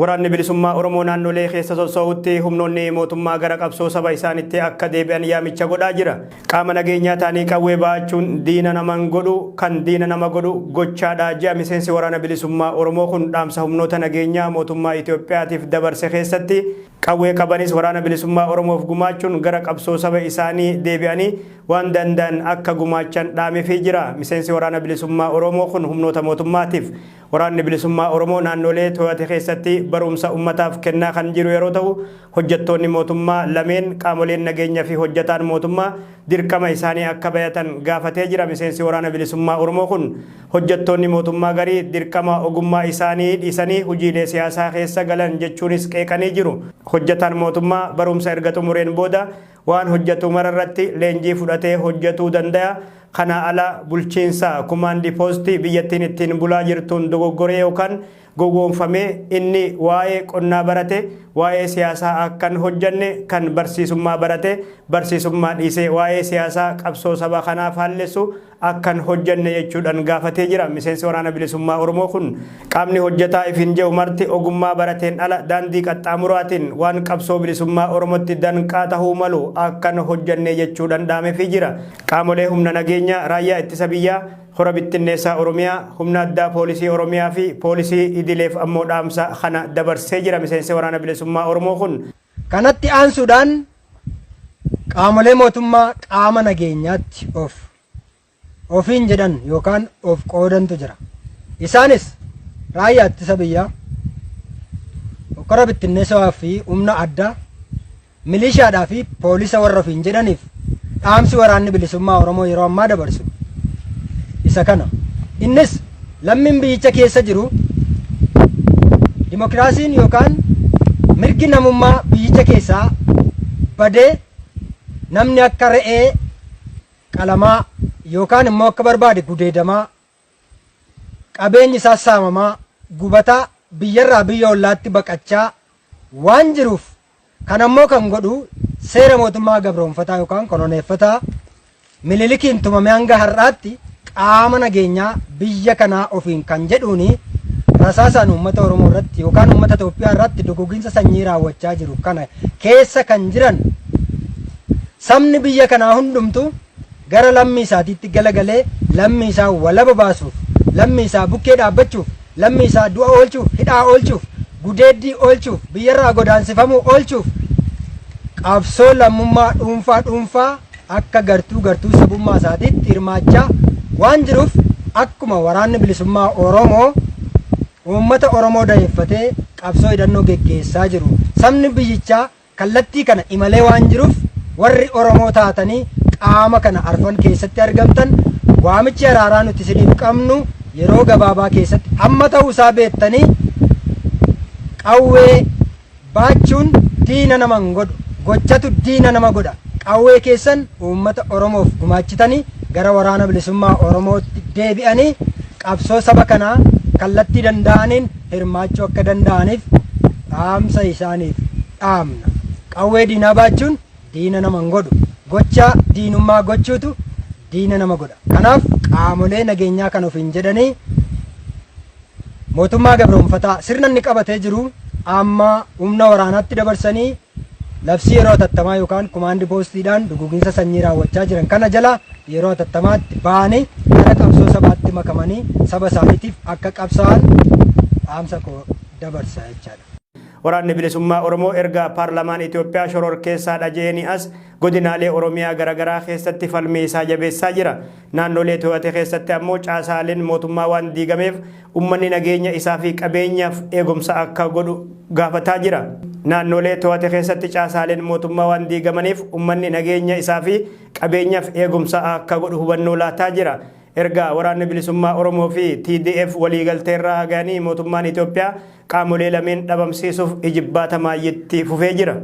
Waraanni Bilisummaa Oromoo naannolee keessa sosso'utti humnoonni mootummaa gara qabsoo saba isaanitti akka deebi'an yaamicha godhaa jira. Qaama nageenyaa ta'anii qawwee ba'achuun diina nama hin godhu, kan diina nama godhu gochaadha je'a miseensi Waraana Bilisummaa Oromoo kun dhaamsa humnoota nageenyaa mootummaa Itoophiyaatiif dabarse keessatti. Qawwee qabanis Waraana Bilisummaa Oromoof gumaachuun gara qabsoo saba isaanii deebi'anii waan danda'an akka gumaachan dhaamefii jira. Miseensi Waraana Bilisummaa Oroomoo kun humnoota mootummaatiif. Waraanni Bilisummaa Oromoo naannoolee to'ate keessatti baruumsa ummataaf kennaa kan jiru yeroo ta'u, hojjettoonni mootummaa lameen, qaamoleen nageenya fi hojjetaan mootummaa dirqama isaanii akka bayatan gaafatee jira. Miseensi Waraana Bilisummaa Oromoo kun hojjettoonni mootummaa garii dirqama ogummaa isaanii dhiisanii hojiilee siyaasaa keessa galan jechuunis qeeqanii jiru. Hojjetaan mootummaa baruumsa erga xumureen booda waan hojjetu mara irratti leenjii fudhatee hojjetuu dandaya. Kanaa ala bulchiinsa kumaandi poostii biyyattiin ittiin bulaa jirtuun dogoggoree yookaan gowwoomfamee inni waa'ee qonnaa barate waa'ee siyaasaa akkan hojjanne, kan barsiisummaa barate barsiisummaa dhiisee waa'ee siyaasaa qabsoo saba kanaa faallessu akkan hojjanne jechuudhaan gaafatee jira. Miseensi Waraana Bilisummaa Oromoo kun qaamni hojjataa ifin je'u marti ogummaa barateen ala daandii qaxxaamuraatiin waan qabsoo bilisummaa Oromotti danqaa tahuu malu akkan hojjanne jechuudhaan dhaamefii jira. Qaamolee humna nageenyaa, Raayyaa Ittisa Biyyaa, Kora Bittinneessaa Oromiyaa, Humna Addaa Poolisii Oromiyaa fi Poolisii idileef ammoo dhaamsa kana dabarsee jira miseensi Waraana Bilisummaa Oromoo kun. Kanatti aansuudhaan qaamolee mootummaa qaama nageenyaatti of ofiin jedhan yookaan of qoodantu jira. Isaanis Raayyaa Ittisa Biyyaa, Kora Bittinneessaa fi Humna Addaa, Milishaadhaa fi poolisa warra ofiin jedhaniif dhaamsi Waraanni Bilisummaa Oromoo yeroo ammaa dabarsu isa kana. Innis lammiin biyyicha keessa jiru dimokiraasiin yookaan mirgi namummaa biyyicha keessaa badee namni akka re'ee qalamaa yookaan immoo akka barbaade gudeedamaa qabeenyi isaas saamamaa, gubataa, biyyarraa biyya ollaatti baqachaa waan jiruuf kana immoo kan godhu seera mootummaa gabroomfataa yookaan koloneeffataa Minilikiin tumame hanga har'aatti qaama nageenyaa biyya kanaa ofiin kan jedhuuni rasaasaan uummata Oromoo irratti yookaan uummata Itoophiyaa irratti duguginsa sanyii raawwachaa jiru kana keessa kan jiran sabni biyya kanaa hundumtu gara lammii isaatiitti galagalee lammii isaa walaba baasuuf, lammii isaa bukkee dhaabbachuuf, lammii isaa du'a oolchuuf, hidhaa oolchuuf, gudeeddii oolchuuf, biyyarraa godaansifamuu oolchuuf qabsoo lammummaa dhuunfaa dhuunfaa akka gartuu gartuu sabummaa isaatiitti hirmaachaa waan jiruuf akkuma Waraanni Bilisummaa Oromoo uummata Oromoo daheeffatee qabsoo hidhannoo geggeessaa jiru sabni biyyichaa kallattii kana imalee waan jiruuf warri Oromoo taatanii qaama kana arfan keessatti argamtan waamichi araaraa nuti isiniif qabnu yeroo gabaabaa keessatti hamma ta'uu isaa beektanii qawwee baachuun diina nama hin godhu, gochatu diina nama godha. Qawwee keessan uummata Oromoof gumaachitanii gara Waraana Bilisummaa Oromootti deebi'anii qabsoo saba kanaa kallattii danda'aniin hirmaachuu akka danda'aniif dhaamsa isaaniif dhaamna. Qawwee diinaa baachuun diina nama hin godhu. Gocha diinummaa gochuutu diina nama godha. Kanaaf qaamolee nageenyaa kan ofiin jedhanii mootummaa gabroomfataa sirna inni qabatee jiru amma humna waraanaatti dabarsanii labsii yeroo hatattamaa yookaan kumaandi poostiidhaan duguginsa sanyii raawwachaa jiran kana jala yeroo hatattamaatti ba'anii gara qabsoo sabaatti makamanii saba isaaniitiif akka qabsaa'an dhaamsa koo dabarsa jechaadha. Waraanni Bilisummaa Oromoo erga paarlamaan Itoophiyaa shororkeessaadha je'eenii as godinaalee Oromiyaa garagaraa keessatti falmii isaa jabeessaa jira. Naannolee to'ate keessatti ammoo caasaaleen mootummaa waan diigameef ummanni nageenya isaa fi qabeenyaaf eegumsa akka godhu gaafataa jira. Naannolee to'ate keessatti caasaaleen mootummaa waan diigamaniif ummanni nageenya isaa fi qabeenyaaf eegumsa akka godhu hubannoo laataa jira. Erga Waraanni Bilisummaa Oromoo fi TDF waliigalteerra gahanii mootummaan Itoophiyaa qaamolee lameen dhabamsiisuuf ijibbaata maayyitti fufee jira.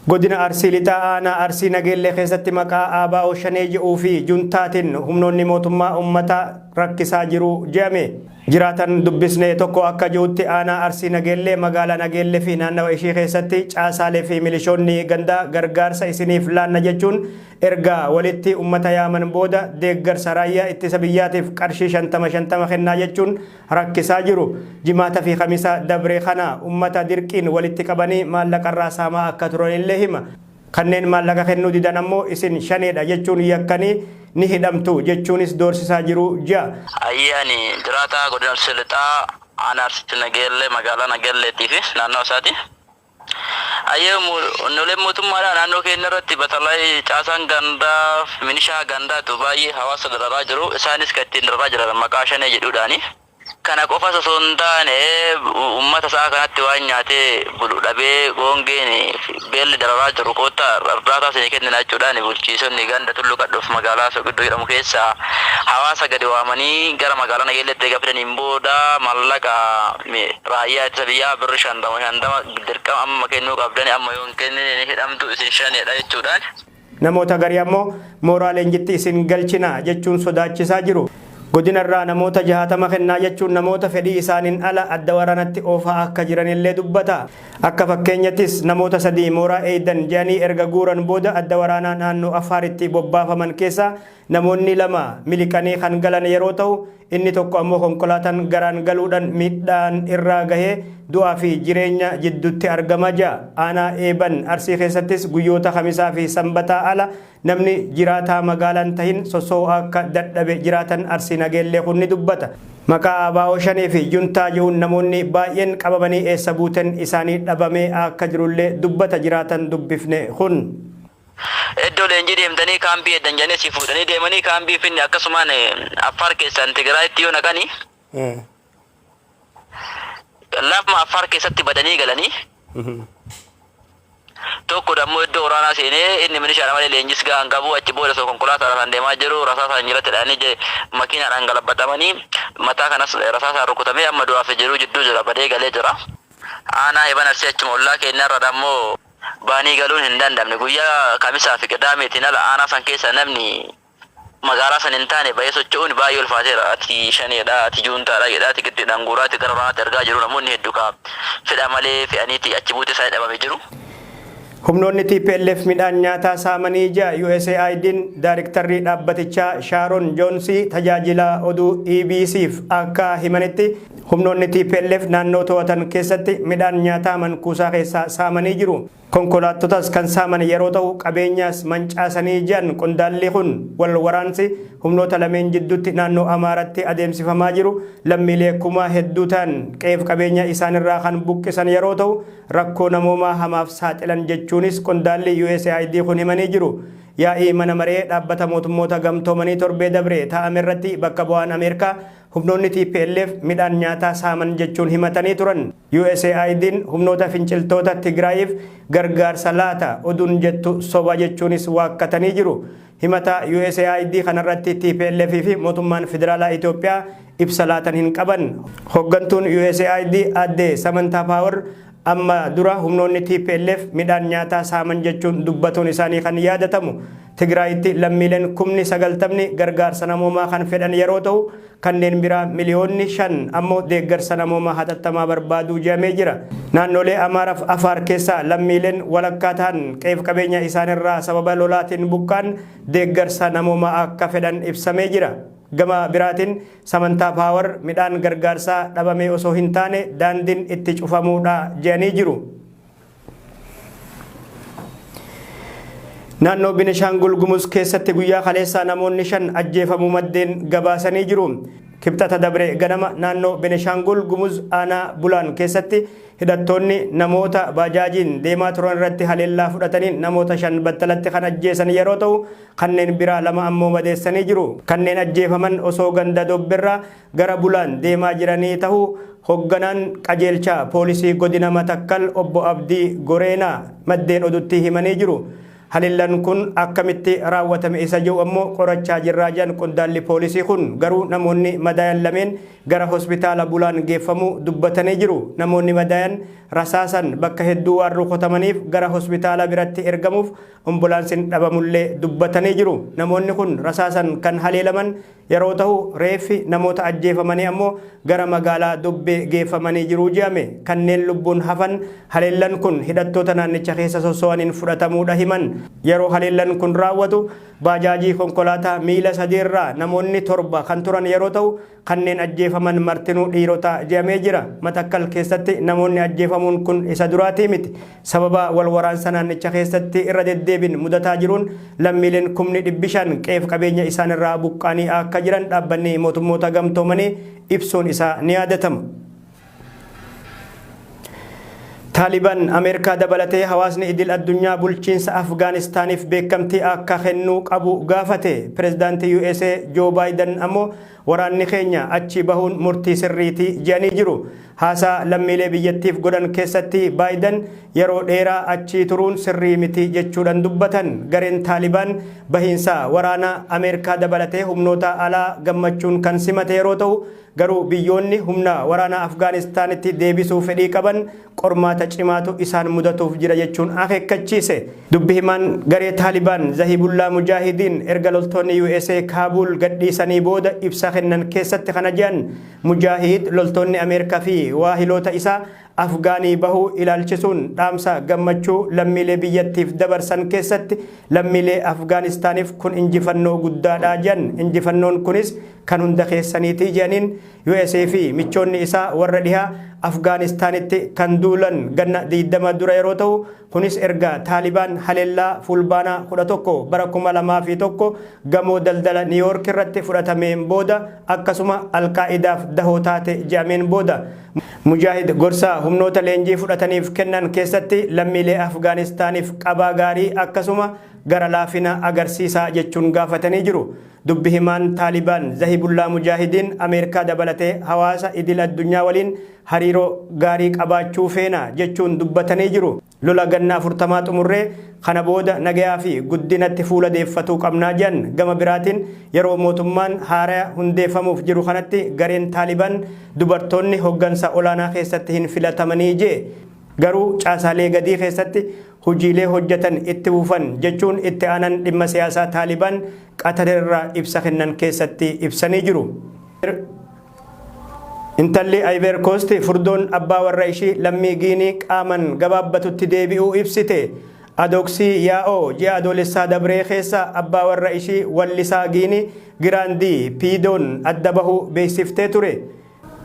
Godina Arsii Lixaa Aanaa Arsii Nageellee keessatti maqaa ABO Shanee jedhuu fi juntaatiin humnoonni mootummaa uummata rakkisaa jiru jedhame. Jiraatan dubbisne tokko akka jirutti, aanaa Arsii Nageellee, magaalaa Nageellee fi naannawa ishii keessatti caasaalee fi milishoonni gandaa gargaarsa isiniif laanna jechuun erga walitti uummata yaaman booda, deeggarsa raayyaa ittisa biyyaatiif qarshii 50 50 kennaa jechuun rakkisaa jiru. Jimaata fi Kamisa dabree kana uummata dirqiin walitti qabanii maallaqarraa saamaa akka turanillee hima. Kanneen maallaqa kennuu didan ammoo isin shaneedha jechuun yakkanii ni hidhamtu jechuunis doorsisaa jiru ji'a. Ayyaani jiraataa godina Arsii Lixaa, aanaa Arsii Nageellee, magaalaa Nageelleetii fi naannoo isaati. Ayyee, noleen mootummaadhaa naannoo keenya irratti batalaa caasaan gandaa, milishaa gandaatu baay'ee hawaasa dararaa jiru. Isaanis kan ittiin dararaa jiran maqaa shanee jedhuudhaani. Kana qofas osoo hin taane, uummata isaa kanatti waan nyaatee bulu dhabee, goongeen beelli dararaa jiru, koottaa irdaataa isinii kennina jechuudhaan bulchiisonni ganda Tullu Qadhuuf magaalaa Soqiddoo jedhamu keessaa hawaasa gadi waamanii gara magaalaa Nageelleetti eega fidaniin booda, maallaqa raayyaa ittisa biyyaa birri 50 50 dirqama amma kennuu qabdani, amma yoo hin kennine ni hidhamtu, isin shaneedha jechuudhaan. Namoota garii ammoo mooraa leenjitti isin galchina jechuun sodaachisaa jiru. Godina irraa namoota 60 kennaa jechuun namoota fedhii isaaniin ala adda waraanatti oofaa akka jiranillee dubbata. Akka fakkeenyattis namoota sadii mooraa eeydan jedhanii erga guuran booda adda waraanaa naannoo Afaaritti bobbaafaman keessaa namoonni lama miliqanii kan galan yeroo ta'u, inni tokko ammoo konkolaataan garaan galuudhaan miidhaan irraa gahee du'aa fi jireenya jidduutti argama jira. Aanaa Eeban Arsii keessattis guyyoota Kamisaa fi Sanbataa ala namni jiraataa magaalaan tahin soso'uu akka dadhabe jiraatan Arsii Nageellee kun ni dubbata. Maqaa ABO Shanee fi juntaa jiruun namoonni baay'een qabamanii eessa buuten isaanii dhabamee akka jirullee dubbata jiraatan dubbifne kun. Iddoo leenjii deemtanii kaampii eddan jedhanii si fuudhanii deemanii kaampii finne. Akkasumaan Affaar keessaan Tigraayitti yoo naqanii, lama Affaar keessatti badanii galanii, tokko dammoo iddoo waraanaa seenee, inni milishaadha malee leenjis gahaan qabu. Achi booda osoo konkolaataadhaan deemaa jiru rasaasaan jalatti dhahanii makiinaadhaan galabbatamanii, mataa kanas rasaasaan rukutamee amma du'aaf jiru jidduu jira, badee galee jira. Aanaa Eeban Arsii achuma ollaa keenyarra dammoo baanii galuun hin dandamne. Guyyaa Kamisaa fi Qidaameetiin ala aanaa san keessa namni magaalaa san hin taane bahee socho'uun baay'ee ulfaateera. Ati shaneedha, ati juuntaadha jedha, ati qixxiidhaan guuraati gara waraanaatti ergaa jiru. Namoonni hedduu ka fedha malee fe'aniiti achi buutee isaanii dhabame jiru. Humnoonni TPLF midhaan nyaataa saamanii ji'a USAID'n daariktarri dhaabbatichaa Shaaron Joonsii tajaajila oduu EBC'f akka himanitti, humnoonni TPLF naannoo to'atan keessatti midhaan nyaataa mankuusaa keessaa saamanii jiru. Konkolaattotas kan saaman yeroo ta'u, qabeenyaas mancaasanii ji'an. Qondaalli kun wal waraansi humnoota lameen jidduutti naannoo Amaaratti adeemsifamaa jiru lammiilee kuma hedduu ta'an qe'eef qabeenya isaanirraa kan buqqisan yeroo ta'u, rakkoo namoomaa hamaaf saaxilan jechuunis qondaalli USAID kun himanii jiru. Yaa'ii mana maree dhaabbata mootummoota gamtoomanii torbee dabre taa'ame irratti bakka bu'aan Ameerikaa humnoonni TPLF midhaan nyaataa saaman jechuun himatanii turan. USAID'n humnoota finciltoota Tigraayiif gargaarsa laata oduun jettu soba jechuunis waakkatanii jiru. Himata USAID kanarratti TPLF fi mootummaan federaalaa Itoophiyaa ibsa laatan hin qaban. Hooggantuun USAID aadde Samantha Power amma dura humnoonni TPLF midhaan nyaataa saaman jechuun dubbatuun isaanii kan yaadatamu. Tigraayitti lammiileen 90,000 gargaarsa namoomaa kan fedhan yeroo ta'u, kanneen biraa 5 miliyoonni ammoo deeggarsa namoomaa hatattamaa barbaaduu jedhamee jira. Naannolee Amaaraaf Afaar keessaa lammiileen walakkaa ta'an qe'eef qabeenya isaanirraa sababa lolaatiin buqqaan deeggarsa namoomaa akka fedhan ibsamee jira. Gama biraatiin Samantha Power midhaan gargaarsaa dhabamee osoo hin taane daandiin itti cufamuudha jedhanii jiru. Naannoo Binishaangul Gumuz keessatti guyyaa kaleessaa namoonni shan ajjeefamuu maddeen gabaasanii jiru. Kibxata dabre ganama naannoo Binishaangul Gumuz aanaa Bulaan keessatti hidhattoonni namoota baajaajiin deemaa turan irratti haleellaa fudhatanii namoota shan battalatti kan ajjeesan yeroo ta'u, kanneen biraa lama ammoo madeessanii jiru. Kanneen ajjeefaman osoo ganda Dobbirraa gara Bulaan deemaa jiranii ta'uu hoogganaan qajeelcha poolisii godina Matakkal obbo Abdii Goreenaa maddeen odutti himanii jiru. Haleellaan kun akkamitti raawwatame isa jedhu ammoo qorachaa jirraa jedhan qondaalli poolisii kun. Garuu namoonni madaayan lameen gara hospitaala Bulaan geeffamuu dubbatanii jiru. Namoonni madaayan rasaasan bakka hedduu waan rukutamaniif gara hospitaala biratti ergamuuf ambulaansiin dhabamullee dubbatanii jiru. Namoonni kun rasaasan kan haleelaman yeroo ta'u, reeffi namoota ajjeefamanii ammoo gara magaalaa Dobbee geeffamanii jiru jedhame. Kanneen lubbuun hafan haleellan kun hidhattoota naannicha keessa sosso'aniin fudhatamuudha himan. Yeroo haleellan kun raawwatu baajaajii konkolaataa miila sadiirraa namoonni 7 kan turan yeroo ta'u, kanneen ajjeefaman martinuu dhiirota jedhamee jira. Matakkal keessatti namoonni ajjeefamuun kun isa duraatii miti. Sababa wal waraansa naannicha keessatti irra deddeebiin mudataa jiruun lammiileen kumni 500 qe'eef qabeenya isaanirraa buqqa'anii akka jiran Dhaabbanni Mootummoota Gamtoomanii ibsuun isaa ni yaadatama. Taaliban Ameerikaa dabalatee hawaasni idil addunyaa bulchiinsa Afgaanistaaniif beekamtii akka kennuu qabu gaafate. Pireezidaantii USA Joo Baayiden ammoo waraanni keenya achi bahuun murtii sirriiti jedhanii jiru. Haasaa lammiilee biyyattiif godhan keessatti Baayiden yeroo dheeraa achi turuun sirrii miti jechuudhaan dubbatan. Gareen Taalibaan bahiinsa waraana Ameerikaa dabalatee humnoota alaa gammachuun kan simate yeroo ta'u, garuu biyyoonni humna waraanaa Afgaanistaanitti deebisuu fedhii qaban qormaata cimaatu isaan mudatuuf jira jechuun akeekkachiise. Dubbi himaan garee Taalibaan Zahibullaa Mujaahidiin erga loltoonni USA Kaabuul gadhiisanii booda ibsa kennan keessatti kana jedhan. Mujaahid loltoonni Ameerikaa fi waahiloota isaa Afgaanii bahuu ilaalchisuun dhaamsa gammachuu lammiilee biyyattiif dabarsan keessatti lammiilee Afgaanistaaniif kun injifannoo guddaadha jedhan. Injifannoon kunis kan hunda keessaniiti jedhaniin. USA fi michoonni isaa warra dhihaa Afgaanistaanitti kan duulan ganna 20 dura yeroo ta'u, kunis erga Taalibaan haleellaa Fulbaana 11 bara 2001 gamoo daldala Niiwoork irratti fudhatameen booda, akkasuma Alqaa'idaaf dahoo taate jedhameen booda. Mujaahid gorsa humnoota leenjii fudhataniif kennan keessatti lammiilee Afgaanistaaniif qabaa gaarii akkasuma gara laafina agarsiisaa jechuun gaafatanii jiru. Dubbi himaan Taalibaan Zahibullaa Mujaahidiin Ameerikaa dabalatee hawaasa idil addunyaa waliin hariiroo gaarii qabaachuu feena jechuun dubbatanii jiru. Lola ganna 40 xumurree kana booda nagayaa fi guddinatti fuula deeffatuu qabnaa jedhan. Gama biraatiin yeroo mootummaan haaraya hundeeffamuuf jiru kanatti gareen Taalibaan dubartoonni hoggansa olaanaa keessatti hin filatamanii jee. Garuu caasaalee gadii keessatti hojiilee hojjetan itti fufan jechuun itti aanan dhimma siyaasaa Taalibaan Qatar irraa ibsa kennan keessatti ibsanii jiru. Intalli Ivory Coast furdoon abbaa warra ishii lammii Giinii qaaman gabaabbatutti deebi'uu ibsite. Adooksii Yaa'oo ji'a Adoolessaa dabree keessa abbaa warra ishii wallisaa Giinii Giraandii Piidoon adda bahuu beeksiftee ture.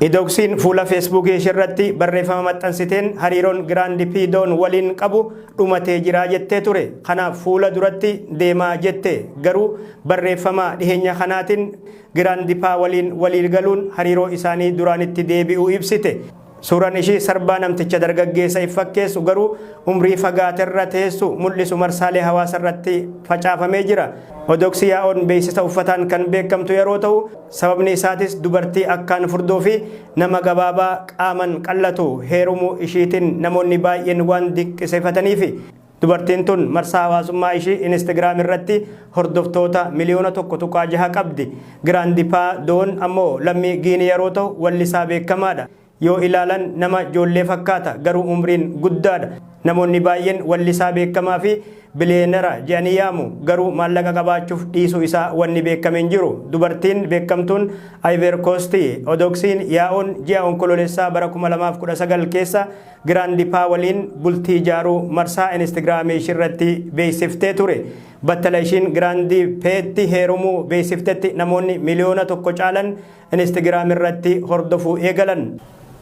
Idooksiin fuula Feesbuukii ishiirratti barreeffama maxxansiteen hariiroon Giraandi Piidoon waliin qabu dhumatee jira jettee ture. Kanaaf fuula duratti deemaa jette. Garuu barreeffama dhiheenya kanaatiin Giraandipaa waliin waliigaluun hariiroo isaanii duraanitti deebi'uu ibsite. Suuraan ishii sarbaa namticha dargaggeessa if fakkeessu garuu umrii fagaaterra teessu mul'isu marsaalee hawaasarratti facaafamee jira. Odoksi Yaa'oon beeksisa uffataan kan beekamtu yeroo ta'u, sababni isaatis dubartii akkaan furdoo fi nama gabaabaa qaaman qallatu heerumuu ishiitiin namoonni baay'een waan dinqisiifataniifi. Dubartiin tun marsaa hawaasummaa ishii Inistigraam irratti hordoftoota miliyoona 1.6 qabdi. Giraandipaa Doon ammoo lammii Giinii yeroo ta'u wallisaa beekamaadha. Yoo ilaalan nama joollee fakkaata, garuu umriin guddaadha. Namoonni baay'een wallisaa beekamaa fi biliyeenara jedhanii yaamu. Garuu maallaqa qabaachuuf dhiisuu isaa wanni beekame hin jiru. Dubartiin beekamtuun Ivory Coast Odoksiin Yaa'oon ji'a Onkoloolessaa bara 2019 keessa Giraandipaa waliin bultii ijaaruu marsaa Inistigraamii ishiirratti beeksiftee ture. Battala ishiin Giraandipeetti heerumuu beeksiftetti namoonni miliyoona 1 caalan Inistigraam irratti hordofuu eegalan.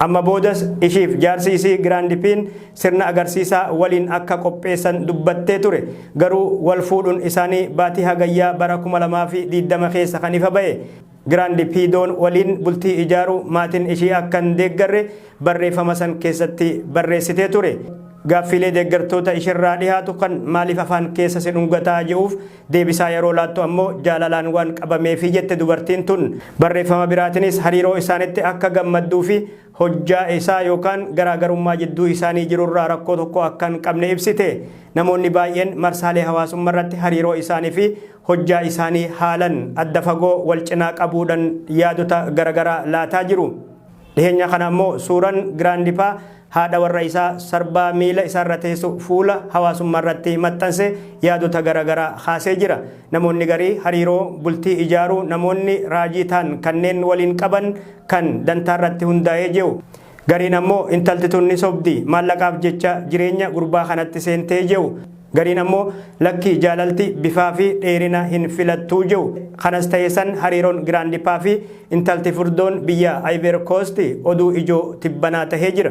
Amma boodas ishiif jaarsi isii Giraandipiin sirna agarsiisaa waliin akka qopheessan dubbattee ture. Garuu wal fuudhun isaanii baatii Hagayyaa bara 2020 keessa kan ifa ba'e. Giraandi Piidoon waliin bultii ijaaruu maatiin ishii akka hin deeggarre barreeffama san keessatti barreessitee ture. Gaaffiilee deeggartoota ishirraa dhihaatu kan maaliif afaan keessa si dhungataa je'uuf deebisaa yeroo laattu ammoo jaalalaan waan qabameefi jette dubartiin tun. Barreeffama biraatinis hariiroo isaanitti akka gammadduu fi hojjaa isaa yookaan garaagarummaa jidduu isaanii jirurraa rakkoo tokko akka hin qabne ibsite. Namoonni baay'een marsaalee hawaasummarratti hariiroo isaanii fi hojjaa isaanii haalan adda fagoo wal cinaa qabuudhan yaadota garagaraa laataa jiru. Dhiheenya kana ammoo suuran Giraandipaa haadha warra isaa sarbaa miila isaarra teessu fuula hawaasummaarratti maxxanse yaadota garagaraa kaasee jira. Namoonni garii hariiroo bultii ijaaruu namoonni raajii ta'an kanneen waliin qaban kan dantaarratti hundaa'ee je'u. Gariin ammoo intalti tun ni sobdi maallaqaaf jecha jireenya gurbaa kanatti seentee je'u. Gariin ammoo lakki jaalalti bifaa fi dheerina hin filattuu je'u. Kanas ta'e san hariiroon Giraandipaa fi intalti furdoon biyya Ivory Coast oduu ijoo tibbanaa tahee jira.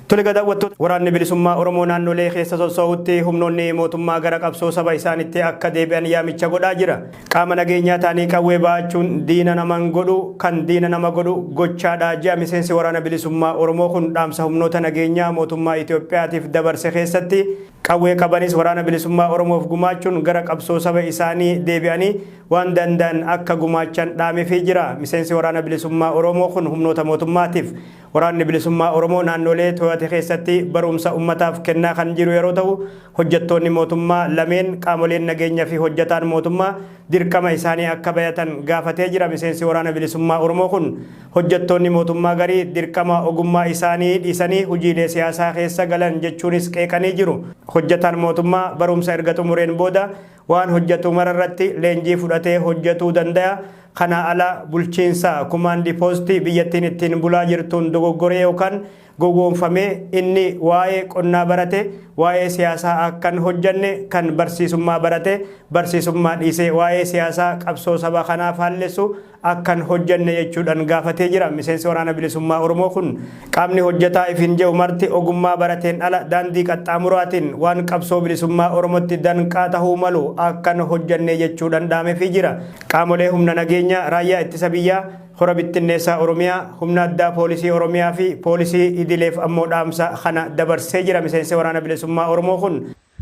Tole egaa daawwattoota waraanni bilisummaa Oromoo naannolee keessa sosso'utti humnoonni mootummaa gara qabsoo saba isaanitti akka deebi'an yaamicha godhaa jira. Qaama nageenyaa ta'anii qawwee ba'achuun diina nama hin godhu, kan diina nama godhu gochaadha je'a miseensi waraana bilisummaa Oromoo kun dhaamsa humnoota nageenyaa mootummaa Itoophiyaatiif dabarse keessatti. Qawwee qabanis waraana bilisummaa Oromoof gumaachuun gara qabsoo saba isaanii deebi'anii waan danda'an akka gumaachan dhaamefii jira. Miseensi waraana bilisummaa Oromoo kun humnoota mootummaatiif. Waraanni Bilisummaa Oromoo naannoolee to'ate keessatti baruumsa ummataaf kennaa kan jiru yeroo ta'u, hojjettoonni mootummaa lameen qaamoleen nageenya fi hojjetaan mootummaa dirqama isaanii akka bayatan gaafatee jira. Miseensi Waraana Bilisummaa Oromoo kun hojjettoonni mootummaa garii dirqama ogummaa isaanii dhiisanii hojiilee siyaasaa keessa galan jechuunis qeeqanii jiru. Hojjetaan mootummaa baruumsa erga xumureen booda waan hojjetu mara irratti leenjii fudhatee hojjetuu dandaya. Kanaa ala bulchiinsa kumaandi poostii biyyattiin ittiin bulaa jirtuun dogoggoree yookaan gowwoomfamee inni waa'ee qonnaa barate waa'ee siyaasaa akkan hojjanne, kan barsiisummaa barate barsiisummaa dhiisee waa'ee siyaasaa qabsoo saba kanaa faallessu akkan hojjanne jechuudhaan gaafatee jira. Miseensi Waraana Bilisummaa Oromoo kun qaamni hojjataa ifin je'u marti ogummaa barateen ala daandii qaxxaamuraatiin waan qabsoo bilisummaa Oromotti danqaa tahuu malu akkan hojjanne jechuudhaan dhaamefii jira. Qaamolee humna nageenyaa, Raayyaa Ittisa Biyyaa, Kora Bittinneessaa Oromiyaa, Humna Addaa Poolisii Oromiyaa fi Poolisii idileef ammoo dhaamsa kana dabarsee jira miseensi Waraana Bilisummaa Oromoo kun.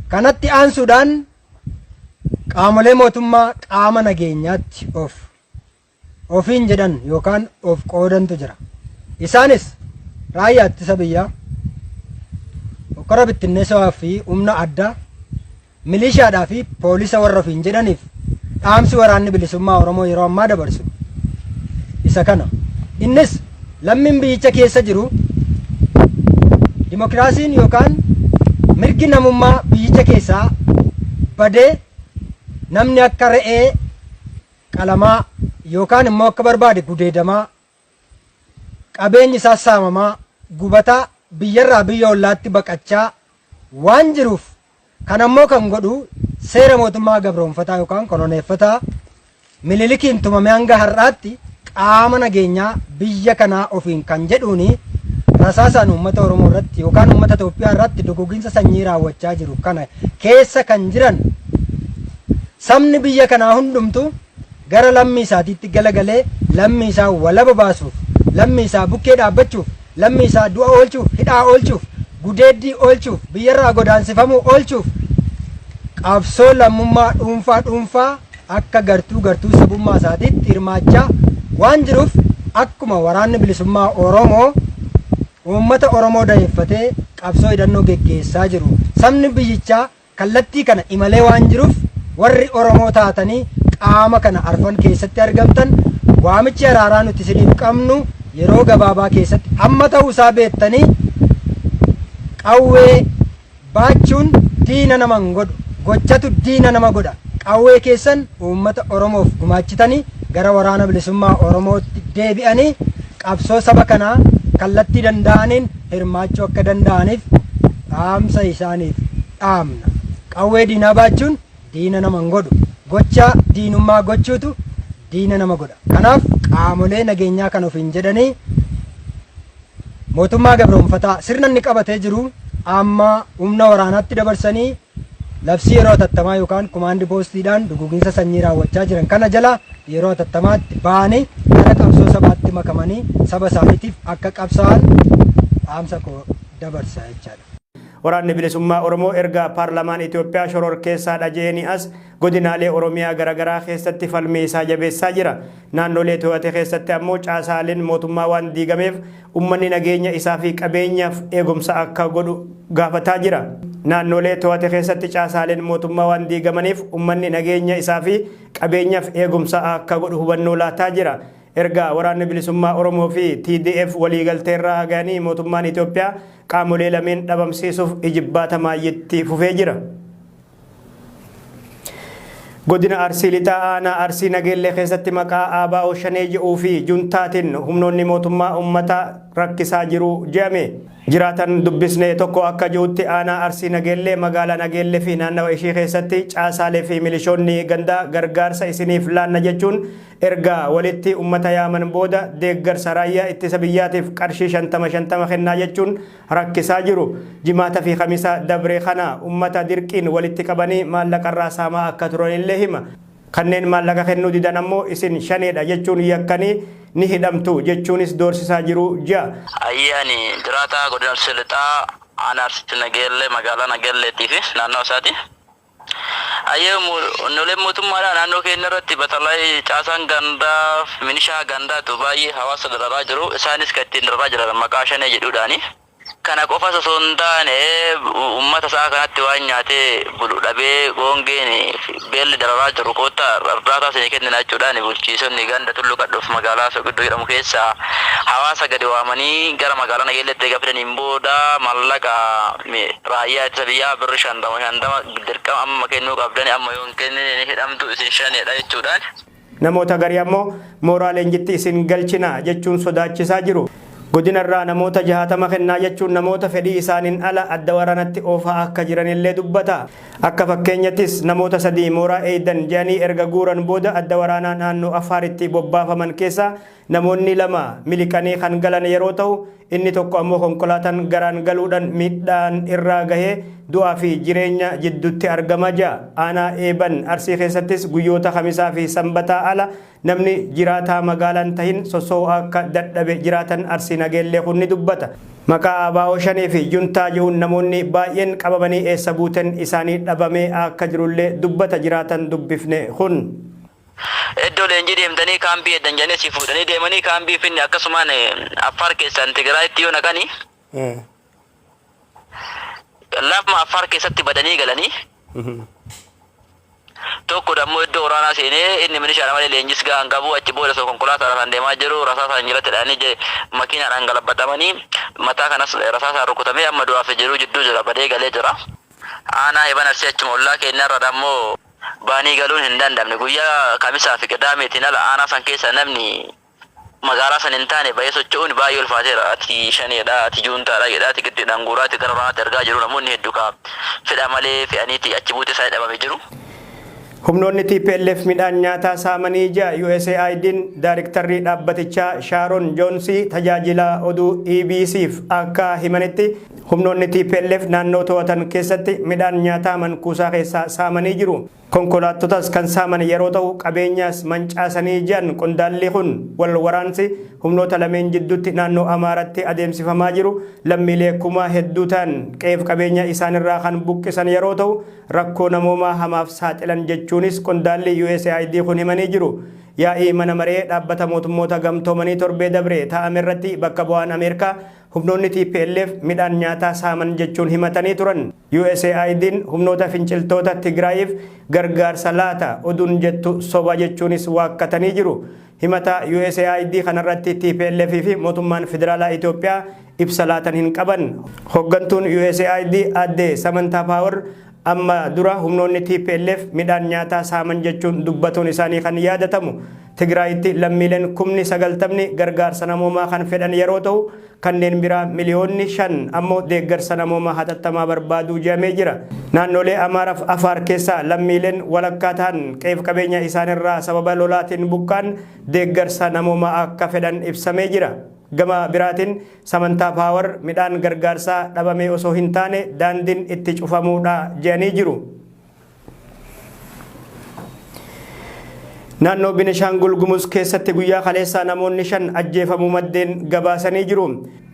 Kanatti aansuudhaan qaamolee mootummaa qaama nageenyaatti of ofiin jedhan yookaan of qoodantu jira. Isaanis Raayyaa Ittisa Biyyaa, Kora Bittinneessaa fi Humna Addaa, milishaadhaa fi poolisa warra ofiin jedhaniif dhaamsi waraanni bilisummaa Oromoo yeroo ammaa dabarsu isa kana. Innis lammiin biyyicha keessa jiru dimokiraasiin yookaan mirgi namummaa biyyicha keessaa badee namni akka re'ee qalamaa yookaan immoo akka barbaade gudeedamaa, qabeenyi isaa saamamaa, gubataa, biyyarraa biyya ollaatti baqachaa waan jiruuf, kan ammoo kan godhu seera mootummaa gabroonfataa yookaan koloneeffataa Minilikiin tumame hanga har'aatti qaama nageenyaa biyya kanaa ofiin kan jedhuuni rasaasaan uummata Oromoo irratti yookaan uummata Itoophiyaa irratti duguginsa sanyii raawwachaa jiru kana keessa kan jiran sabni biyya kanaa hundumtu gara lammii isaatiitti galagalee lammii isaa walaba baasuuf, lammii isaa bukkee dhaabbachuuf, lammii isaa du'a oolchuuf, hidhaa oolchuuf, gudeeddii oolchuuf, biyyarraa godaansifamuu oolchuuf qabsoo lammummaa dhuunfaa dhuunfaa akka gartuu gartuu sabummaa isaatiitti hirmaachaa waan jiruuf, akkuma waraanni bilisummaa Oromoo uummata Oromoo daheeffatee qabsoo hidhannoo geggeessaa jiru, sabni biyyichaa kallattii kana imalee waan jiruuf, warri Oromoo taatanii qaama kana arfan keessatti argamtan waamichi araaraa nuti isiniif qabnu yeroo gabaabaa keessatti hamma ta'uu isaa beektanii, qawwee baachuun diina nama hin godhu, gochatu diina nama godha. Qawwee keessan uummata Oromoof gumaachitanii gara waraana bilisummaa Oromootti deebi'anii qabsoo saba kanaa kallattii danda'aniin hirmaachuu akka danda'aniif dhaamsa isaaniif dhaamna. Qawwee diinaa baachuun diina nama hin godhu. Gocha diinummaa gochuutu diina nama godha. Kanaaf qaamolee nageenyaa kan ofiin jedhanii mootummaa gabroonfataa sirna inni qabatee jiru amma humna waraanaatti dabarsanii labsii yeroo hatattamaa yookaan kumaandi poostiidhaan duguginsa sanyii raawwachaa jiran kana jala yeroo hatattamaatti ba'anii gara qabsoo sabaatti makamanii saba isaaniitiif akka qabsaa'an dhaamsa koo dabarsa jechaadha. Waraanni Bilisummaa Oromoo erga paarlamaan Itoophiyaa shororkeessaadha je'eenii as godinaalee Oromiyaa garagaraa keessatti falmii isaa jabeessaa jira. Naannolee to'ate keessatti ammoo caasaaleen mootummaa waan diigameef ummanni nageenya isaa fi qabeenyaaf eegumsa akka godhu gaafataa jira. Naannolee to'ate keessatti caasaaleen mootummaa waan diigamaniif ummanni nageenya isaa fi qabeenyaaf eegumsa akka godhu hubannoo laataa jira. Erga Waraanni Bilisummaa Oromoo fi TDF waliigalteerra gahanii mootummaan Itoophiyaa qaamolee lameen dhabamsiisuuf ijibbaata maayyitti fufee jira. Godina Arsii Lixaa Aanaa Arsii Nageellee keessatti maqaa ABO Shanee jedhuu fi juntaatiin humnoonni mootummaa uummata rakkisaa jiru jedhame. Jiraatan dubbisne tokko akka jirutti aanaa Arsii Nageellee magaalaa Nageellee fi naannawa ishii keessatti caasaalee fi milishoonni gandaa gargaarsa isiniif laanna jechuun erga walitti ummata yaaman booda deeggarsa raayyaa ittisa biyyaatiif qarshii 50 50 kennaa jechuun rakkisaa jiru. Jimaata fi Kamisa dabre kana ummata dirqiin walitti qabanii maallaqarraa saamaa akka turanillee hima. Kanneen maallaqa kennuu didan ammoo isin shaneedha jechuun yakkanii ni hidhamtu jechuunis doorsisaa jiru ji'a. Ayyaani jiraataa godina Arsii Lixaa aanaa Arsii Nageellee magaalaa Nageelleetii fi naannoo isaati. Ayyee humnoleen mootummaadha naannoo keenya irratti batalay caasaan gandaa milishaa gandaatu baay'ee hawaasa dararaa jiru. Isaanis kan ittiin dararaa jiran maqaa shanee jedhuudhaani. Kana qofas osoo hin taane uummata isaa kanatti waan nyaatee bulu dhabee goongeen beelli dararaa jiru koottaa irdaataa isinii kennina jechuudhaan bulchiisonni ganda Tulluu Qadhoof magaalaa Soqiddoo jedhamu keessaa hawaasa gadi waamanii gara magaalaa Nageelleetti eega fidaniin booda maallaqa raayyaa ittisa biyyaa birri 50 50 dirqama amma kennuu qabdani, amma yoo hin kennine ni hidhamtu, isin shaneedha jechuudhaan. Namoota garii ammoo mooraa leenjitti isin galchina jechuun sodaachisaa jiru. Godina irraa namoota 60 kennaa jechuun namoota fedhii isaaniin ala adda waraanatti oofaa akka jiranillee dubbata. Akka fakkeenyattis namoota sadii mooraa Eeydan jedhanii erga guuran booda adda waraanaa naannoo Afaaritti bobbaafaman keessaa namoonni lama miliqanii kan galan yeroo ta'u, inni tokko ammoo konkolaataan garaan galuudhaan miidhaan irraa gahee du'aa fi jireenya jidduutti argama ja'a. Aanaa Eeban Arsii keessattis guyyoota Kamisaa fi Sanbataa ala namni jiraataa magaalaan tahin sossoo'uu akka dadhabe jiraatan Arsii Nageellee kun ni dubbata. Maqaa ABO Shanee fi Juntaa je'uun namoonni baay'een qabamanii eessa buuten isaanii dhabamee akka jirullee dubbata jiraatan dubbifne kun. Iddoo leenjii deemtanii kaampii eddan jedhanii asii fuudhanii deemanii kaampii finne, akkasumaan Affaar keessaan Tigraayitti yoo naqanii lafuma Affaar keessatti badanii galanii, tokko dammoo iddoo waraanaa seenee, inni milishaadha malee leenjis gahaa hin qabu. Achi booda osoo konkolaataadhaan kan deemaa jiru rasaasaan jalatti dhahanii makiinaadhaan galabbatamanii, mataa kanas rasaasaan rukutamee amma du'aaf jiru jidduu jira, badee galee jira. Aanaa Heeban Arsii achuma ollaa keenyarra dammoo baanii galuun hin danda'amne. Guyyaa Kamisaa fi Qidaameetiin ala aanaa san keessa namni magaalaa san hin taane bahee socho'uun baay'ee ulfaateera. Ati shaneedha, ati juuntaadha jedhaati gidduudhaan guuraati gara waraanaatti ergaa jiru. Namoonni hedduu ka fedha malee fe'aniiti achi buutee isaanii dhabame jiru. Humnoonni TPLF midhaan nyaataa saamanii ja'a USAID'n daariktarri dhaabbatichaa Shaaron Joonsii tajaajila oduu EBC'f akka himanitti humnoonni TPLF naannoo to'atan keessatti midhaan nyaataa mankuusaa keessaa saamanii jiru. Konkolaattotas kan saaman yeroo ta'u qabeenyaas mancaasanii ji'an. Qondaalli kun wal waraansi humnoota lameen jidduutti naannoo Amaaratti adeemsifamaa jiru lammiilee kuma hedduu ta'an qe'eef qabeenya isaanirraa kan buqqisan yeroo ta'u rakkoo namoomaa hamaaf saaxilan jechuunis qondaalli USAID kun himanii jiru. Yaa'ii mana maree dhaabbata mootummoota gamtoomanii torbee dabre taa'amerratti bakka bu'aan Ameerikaa humnoonni TPLF midhaan nyaataa saaman jechuun himatanii turan. USAID'n humnoota finciltoota Tigraayiif gargaarsa laata oduun jettu soba jechuunis waakkatanii jiru. Himata USAID kanarratti TPLF fi mootummaan federaalaa Itoophiyaa ibsa laatan hin qaban. Hoggantuun USAID aadde Samantaa Paawar amma dura humnoonni TPLF midhaan nyaataa saaman jechuun dubbatuun isaanii kan yaadatamu. Tigraayitti lammiileen kumni 90 gargaarsa namoomaa kan fedhan yeroo ta'u kanneen biraa miliyoonni 5 ammoo deeggarsa namoomaa hatattamaa barbaaduu jedhamee jira. Naannolee Amaaraaf Afaar keessaa lammiileen walakkaa ta'an qe'eef qabeenya isaanirraa sababa lolaatiin buqqaan deeggarsa namoomaa akka fedhan ibsamee jira. Gama biraatiin Samantaa Paawar midhaan gargaarsaa dhabamee osoo hin taane daandiin itti cufamuudha jedhanii jiru. Naannoo Binishaangul Gumuz keessatti guyyaa kaleessaa namoonni 5 ajjeefamuu maddeen gabaasanii jiru.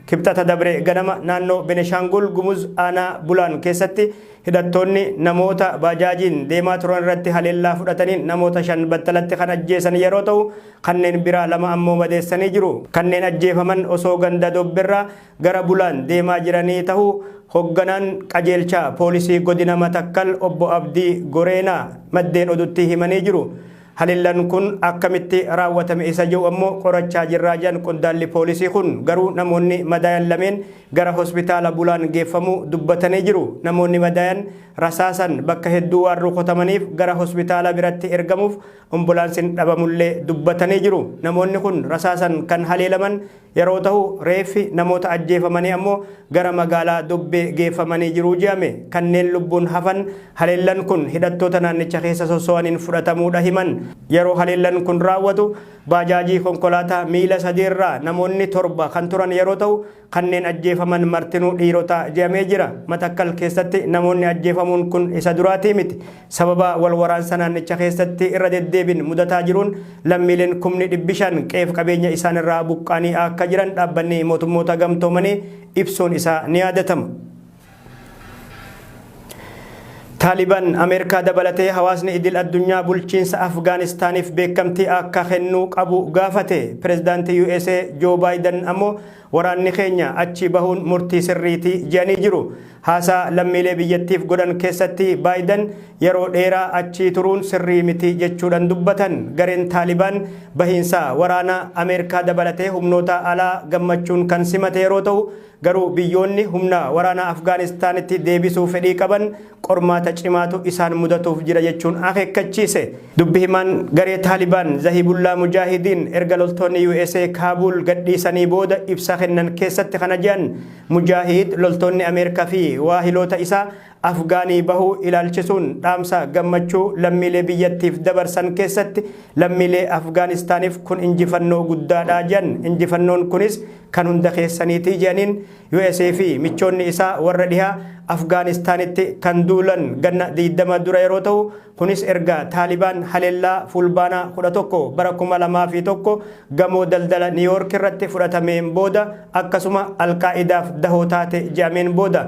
Kibxata dabre ganama naannoo Beneshaangul Gumuz aanaa Bulaan keessatti hidhattoonni namoota baajaajiin deemaa turan irratti haleellaa fudhataniin namoota 5 battalatti kan ajjeesan yeroo ta'u, kanneen biraa 2 ammoo madeessanii jiru. Kanneen ajjeefaman osoo ganda Dobberraa gara Bulaan deemaa jiranii tahuu hogganaan qajeelcha poolisii godina Matakkal obbo Abdii Goreenaa maddeen odutti himanii jiru. Haleellan kun akkamitti raawwatame isa jedhu ammoo qorachaa jirraa jedhan qondaalli poolisii kun. Garuu namoonni madaayan lameen gara hospitaala Bulaan geeffamuu dubbatanii jiru. Namoonni madaayan rasaasan bakka hedduu waan rukutamaniif gara hospitaala biratti ergamuuf Ambulaansin dhabamullee dubbatanii jiru. Namoonni kun rasaasan kan haleelaman yeroo tahu reeffi namoota ajjeefamanii ammoo gara magaalaa Dobbee geeffamanii jiru je'ame. Kanneen lubbuun hafan haleellan kun hidhattoota naannicha keessa sosso'aniin fudhatamuudha himan. Yeroo haleellan kun raawwatu baajaajii konkolaataa miila sadiirraa namoonni 7 kan turan yeroo tahu Kanneen ajjeefaman martinuu dhiirota je'amee jira. Matakkal keessatti namoonni ajjeefamuun kun isa duraatii miti. Sababa wal waraansa naannicha keessatti irra deddeebiin mudataa jiruun lammiileen kumni dhibbi 5 qe'eef qabeenya isaanirraa buqqa'anii aakka jiran Dhaabbanni Mootummoota Gamtoomanii ibsuun isaa ni yaadatama. Taaliban Ameerikaa dabalatee hawaasni idil addunyaa bulchiinsa Afgaanistaaniif beekamtii akka kennuu qabu gaafate. Pirezidaantii usa Joo Baayidan ammoo waraanni keenya achii bahuun murtii sirriiti jedhanii jiru. Haasaa lammiilee biyyattiif godhan keessatti Baayidan yeroo dheeraa achii turuun sirrii miti jechuudhan dubbatan. Gareen Taalibaan bahiinsa waraana Ameerikaa dabalatee humnoota alaa gammachuun kan simate yeroo ta'u, Garuu biyyoonni humna waraanaa Afgaanistaanitti deebisuu fedhii qaban qormaata cimaatu isaan mudatuuf jira jechuun akeekkachiise. Dubbi himaan garee Taalibaan Zahibullaa Mujaahidiin erga loltoonni usa Kaabuul gadhiisanii booda ibsa kennan keessatti kana jedhan. Mujaahiid loltoonni Ameerika fi waahiloota isaa Afgaanii bahuu ilaalchisuun dhaamsa gammachuu lammiilee biyyattiif dabarsan keessatti lammiilee Afgaanistaaniif kun injifannoo guddaadha jedhan. Injifannoon kunis kan hunda keessaniiti jedhaniin. Usa fi michoonni isaa warra dhihaa Afgaanistaanitti kan duulan ganna 20 dura yeroo ta'u, kunis erga Taalibaan haleellaa Fulbaana 11 bara 2001 gamoo daldala Niiwoork irratti fudhatameen booda akkasuma Al-Qaa'idaaf dahoo taate je'ameen booda.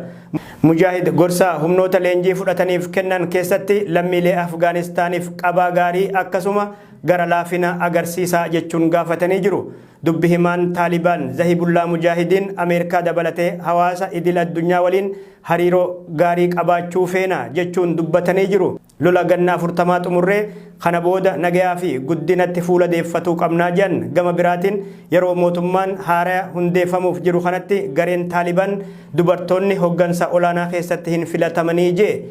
Mujaahid gorsa humnoota leenjii fudhataniif kennan keessatti lammiilee Afgaanistaaniif qabaa gaarii akkasuma gara laafina agarsiisaa jechuun gaafatanii jiru. Dubbi himaan Taalibaan Zahibullaa Mujaahidiin Ameerikaa dabalatee hawaasa idil addunyaa waliin hariiroo gaarii qabaachuu feena jechuun dubbatanii jiru. Lola ganna afurtamaa xumurree kana booda nagayaa fi guddinatti fuula deeffatuu qabnaa jedhan. Gama biraatiin yeroo mootummaan haaraya hundeeffamuuf jiru kanatti gareen Taaliban dubartoonni hoggansa olaanaa keessatti hin filatamanii je'e.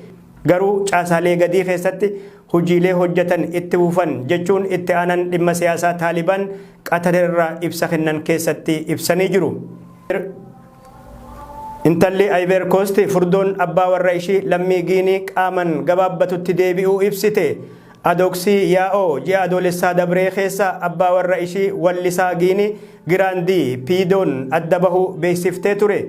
Garuu caasaalee gadii keessatti hujiilee hojjatan itti fufan jechuun itti aanan dhimma siyaasaa Taaliban Qatar irraa ibsa kennan keessatti ibsanii jiru. Intalli Ayiveer Koost furdoon abbaa warra ishii lammii Giinii qaaman gabaabbatutti deebi'uu ibsite. Adooksii Yaa'oo ji'a Adoolessaa dabree keessa abbaa warra ishii wallisaa Giinii Giraandii Piidoon adda bahuu beeksiftee ture.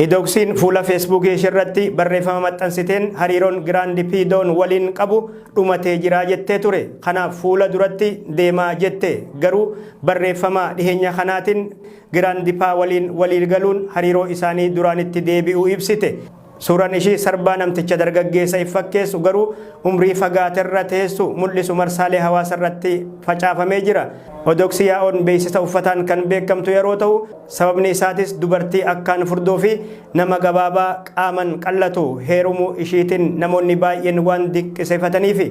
Idooksiin fuula Feesbuukii ishiirratti barreeffama maxxansiteen hariiroon Giraandi Piidoon waliin qabu dhumatee jira jettee ture. Kanaaf fuula duratti deemaa jette. Garuu barreeffama dhiheenya kanaatiin Giraandipaa waliin waliigaluun hariiroo isaanii duraanitti deebi'uu ibsite. Suuraan ishii sarbaa namticha dargaggeessa if fakkeessu garuu umrii fagaaterra teessu mul'isu marsaalee hawaasarratti facaafamee jira. Odoksi Yaa'oon beeksisa uffataan kan beekamtu yeroo ta'u, sababni isaatis dubartii akkaan furdoo fi nama gabaabaa qaaman qallatu heerumuu ishiitin namoonni baay'een waan dinqisiifataniifi.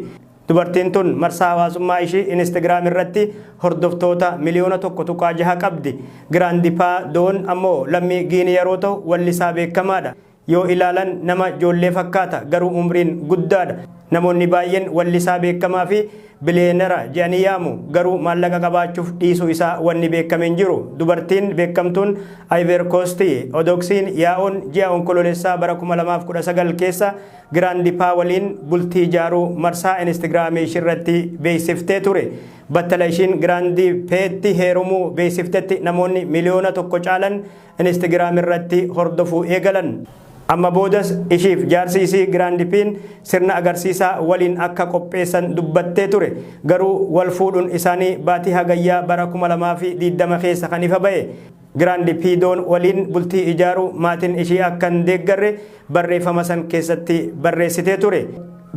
Dubartiin tun marsaa hawaasummaa ishii Instagram irratti hordoftoota miliyoona 1.6 qabdi. Giraandipaa Doon ammoo lammii Giinii yeroo ta'u wallisaa beekamaadha. Yoo ilaalan nama joollee fakkaata garuu umriin guddaadha. Namoonni baay'een wallisaa beekamaa fi biliyeenara je'anii yaamu. Garuu maallaqa qabaachuuf dhiisuu isaa wanni beekame hin jiru. Dubartiin beekamtuun Ayiveer Koosti Odoksiin Yaa'oon ji'a Onkoloolessaa bara 2019 keessa Giraandipaa waliin bultii ijaaruu marsaa Inistigraamii ishiirratti beeksiftee ture. Battala ishiin Giraandipeetti heerumuu beeksiftetti namoonni miliyoona 1 caalan Inistigraam irratti hordofuu eegalan. Amma boodas ishiif jaarsi isii Giraandipiin sirna agarsiisaa waliin akka qopheessan dubbattee ture. Garuu wal fuudhun isaanii baatii Hagayyaa bara 2020 keessa kan ifa bahe. Giraandi Piidoon waliin bultii ijaaruu maatiin ishii akka hin deeggarre barreeffama san keessatti barreessitee ture.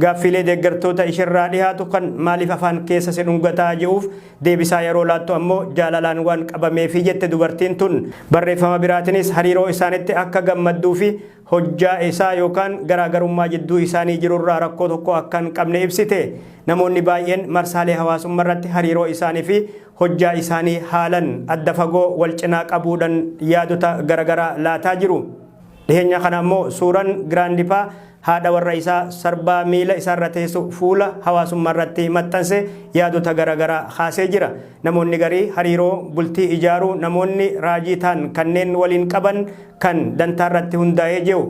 Gaaffiilee deeggartoota ishirraa dhihaatu kan maaliif afaan keessa si dhungataa je'uuf deebisaa yeroo laattu ammoo jaalalaan waan qabameefi jette dubartiin tun. Barreeffama biraatinis hariiroo isaanitti akka gammadduu fi hojjaa isaa yookaan garaagarummaa jidduu isaanii jirurraa rakkoo tokko akka hin qabne ibsite. Namoonni baay'een marsaalee hawaasummaa irratti hariiroo isaanii fi hojjaa isaanii haalan adda fagoo wal cinaa qabuudhaan yaadota garaagaraa laataa jiru. Dhiheenya kana ammoo suuraan Giraandipaa haadha warra isaa sarbaa miila isaarra teessu fuula hawaasummaa irratti maxxanse yaadota garaagaraa kaasee jira. Namoonni garii hariiroo bultii ijaaruu namoonni raajii ta'an kanneen waliin qaban kan dantaa irratti hundaa'ee jiru.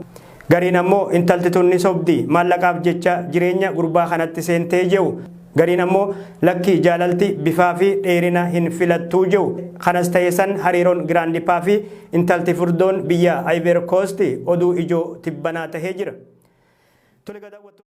Gariin ammoo intalti tun ni sobdi, maallaqaaf jecha jireenya gurbaa kanatti seentee jiru. Gariin ammoo lakkii, jaalalti bifaa fi dheerina hin filattuu jiru. Kanas ta'e san hariiroon Giraandipaa fi intalti furdoon biyya Ivory Coast oduu ijoo tibbanaa tahee jira.